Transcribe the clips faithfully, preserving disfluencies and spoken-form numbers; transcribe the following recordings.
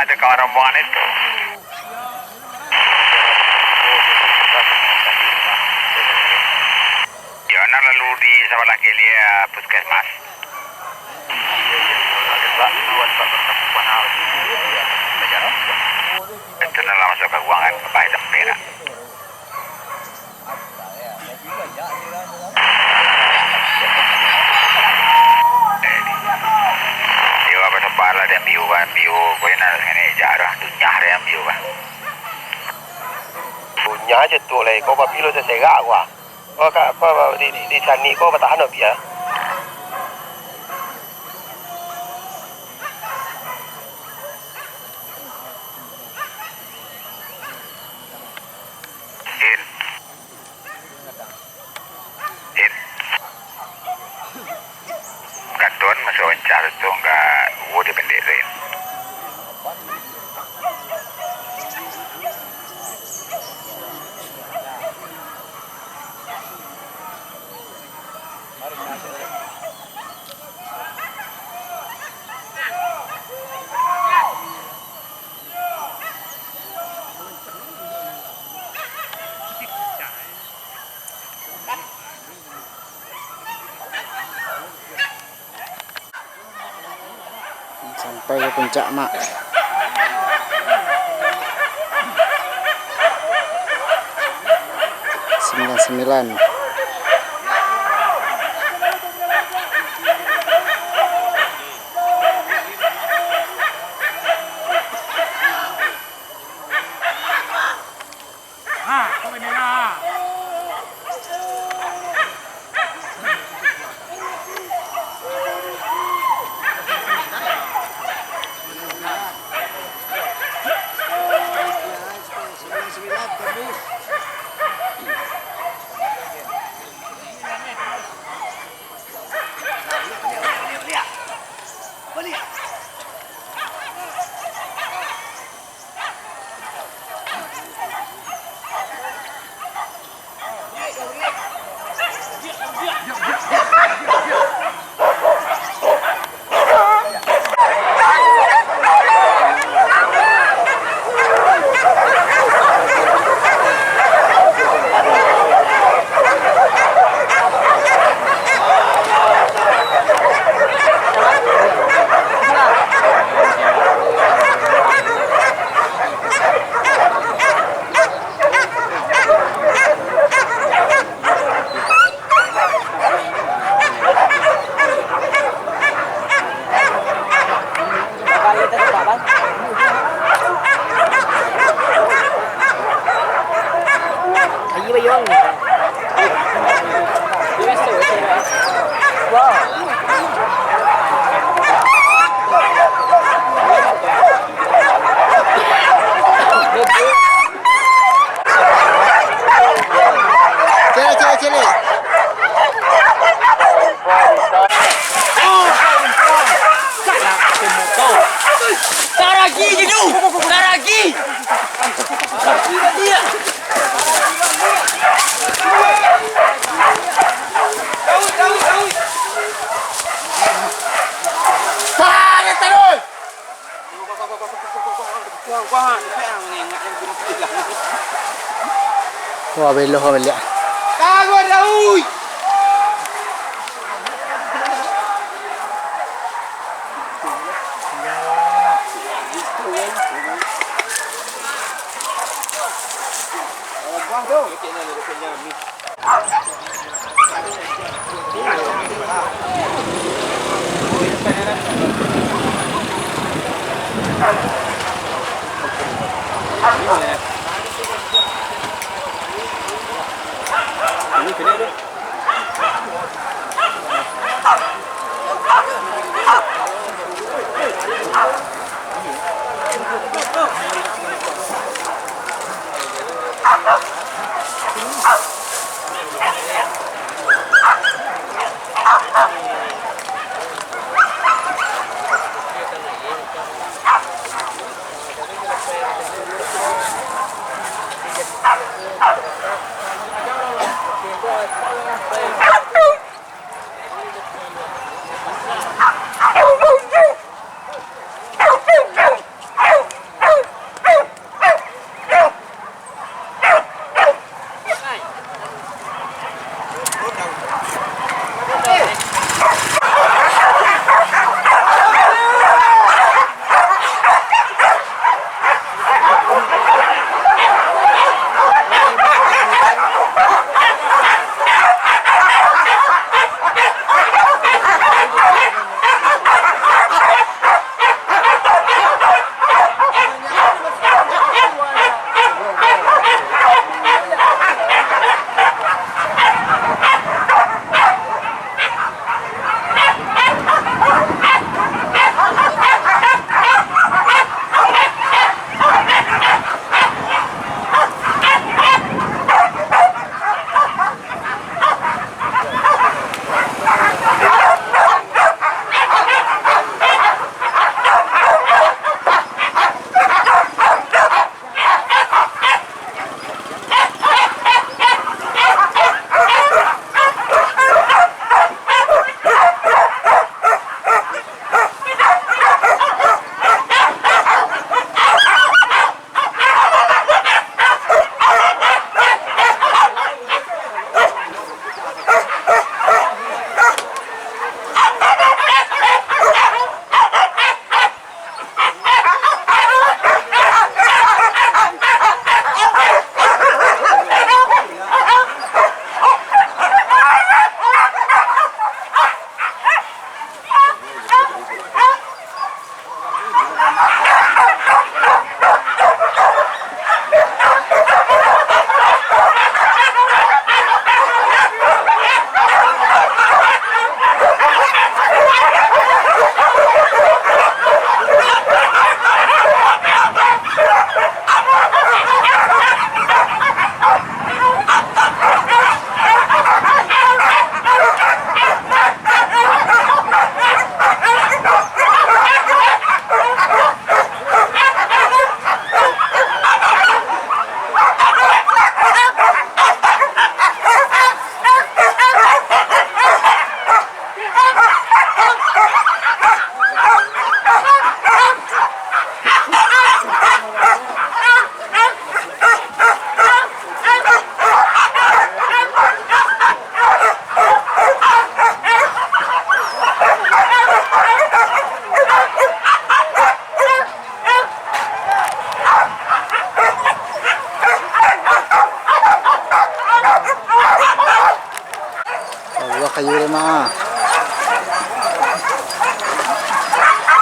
Ada kawan rombongan itu. Ya, nan lalu di sabalah kelia puskesmas. Itu nan lah masuk ka ruangan, bapak hitam perak. Iyo, apa sebab lah diambiu, kan, ambiu, kau nak ngecek ejak dah, dunia diambiu, kan. Dunia je tu lah, kau pabilo seserak, wah. Kau ka, kau di, di, di sani kau batahan, Obi, ah. Rin. Rin. Kanton masuk wawancara tu, nggak, wo dia pendek, Rin. Sampai ka puncak, Mak. Sembilan sembilan. Cele, cele, cele. Taragi je tu! Taragi! Taragi dia! Tarik terus! Wah, beloh baliak. Kagok, Daud!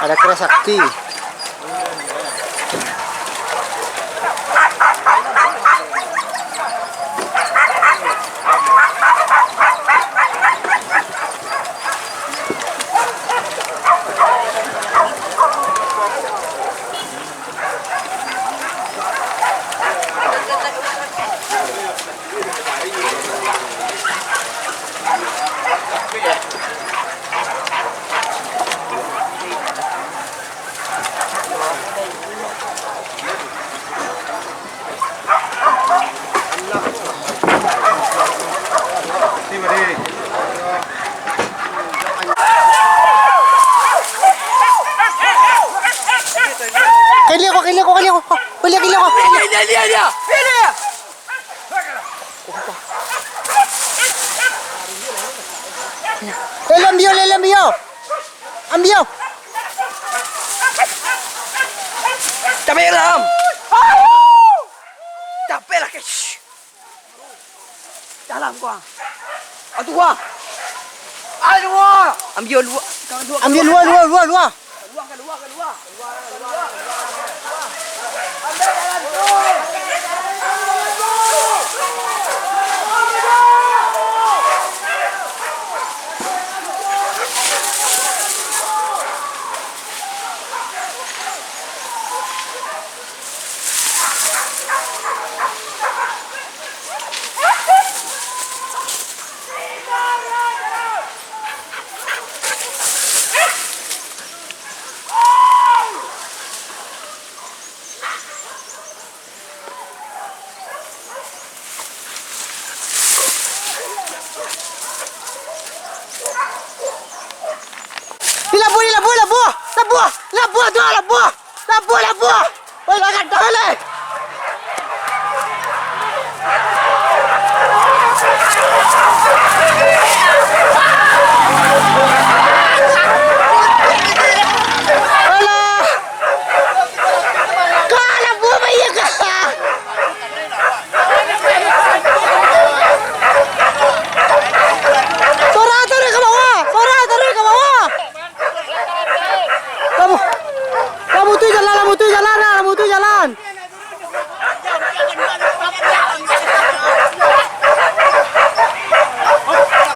Ada kera sakti. Kali aku, kali aku, kali aku. Kali, kali aku. Dia, dia, dia, dia. Dia, dia. Lele, ambiak, lele, ambiak. Ambiak. Capek lah, Am. Capek lah, keh. Dalam kau, ah. Aduh, ah. Aduh, ah. Ambiak luak. Ambiak luak, luak, luak, luak. Di labuah, di labuah, labuah! Labuah! Labuah tu, labuah! Labuah, labuah! Oi, langan tahan, eh!